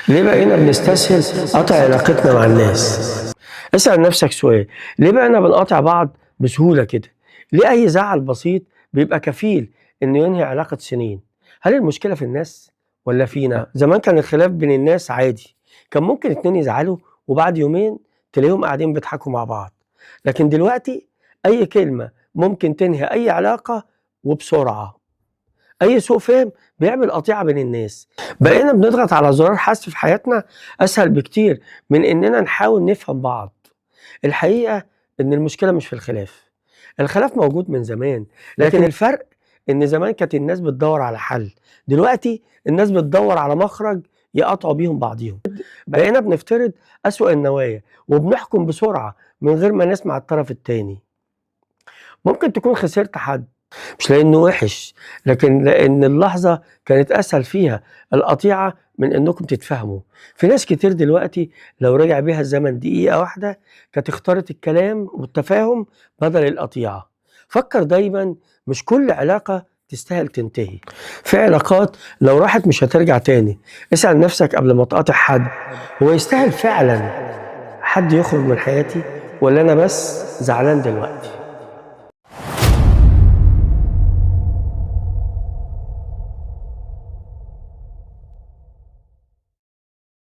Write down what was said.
ليه بقينا بنستسهل قطع علاقتنا مع الناس؟ اسأل نفسك سؤال، ليه بقينا بنقاطع بعض بسهولة كده؟ ليه أي زعل بسيط بيبقى كفيل إنه ينهي علاقة سنين؟ هل المشكلة في الناس ولا فينا؟ زمان كان الخلاف بين الناس عادي، كان ممكن اتنين يزعلوا وبعد يومين تلاقيهم قاعدين بيضحكوا مع بعض، لكن دلوقتي أي كلمة ممكن تنهي أي علاقة وبسرعة. أي سوء فهم بيعمل قطيعة بين الناس. بقينا بنضغط على زرار حذف في حياتنا أسهل بكتير من إننا نحاول نفهم بعض. الحقيقة إن المشكلة مش في الخلاف، الخلاف موجود من زمان، لكن الفرق إن زمان كانت الناس بتدور على حل، دلوقتي الناس بتدور على مخرج يقطعوا بيهم بعضيهم. بقينا بنفترض أسوأ النوايا وبنحكم بسرعة من غير ما نسمع الطرف التاني. ممكن تكون خسرت حد مش لأنه وحش، لكن لأن اللحظة كانت أسهل فيها القطيعة من إنكم تتفاهموا. في ناس كتير دلوقتي لو رجع بيها الزمن دقيقة واحدة كانت اختارت الكلام والتفاهم بدل القطيعة. فكر دايما، مش كل علاقة تستاهل تنتهي. في علاقات لو راحت مش هترجع تاني. اسأل نفسك قبل ما تقاطع حد، هو يستاهل فعلا حد يخرج من حياتي ولا أنا بس زعلان دلوقتي؟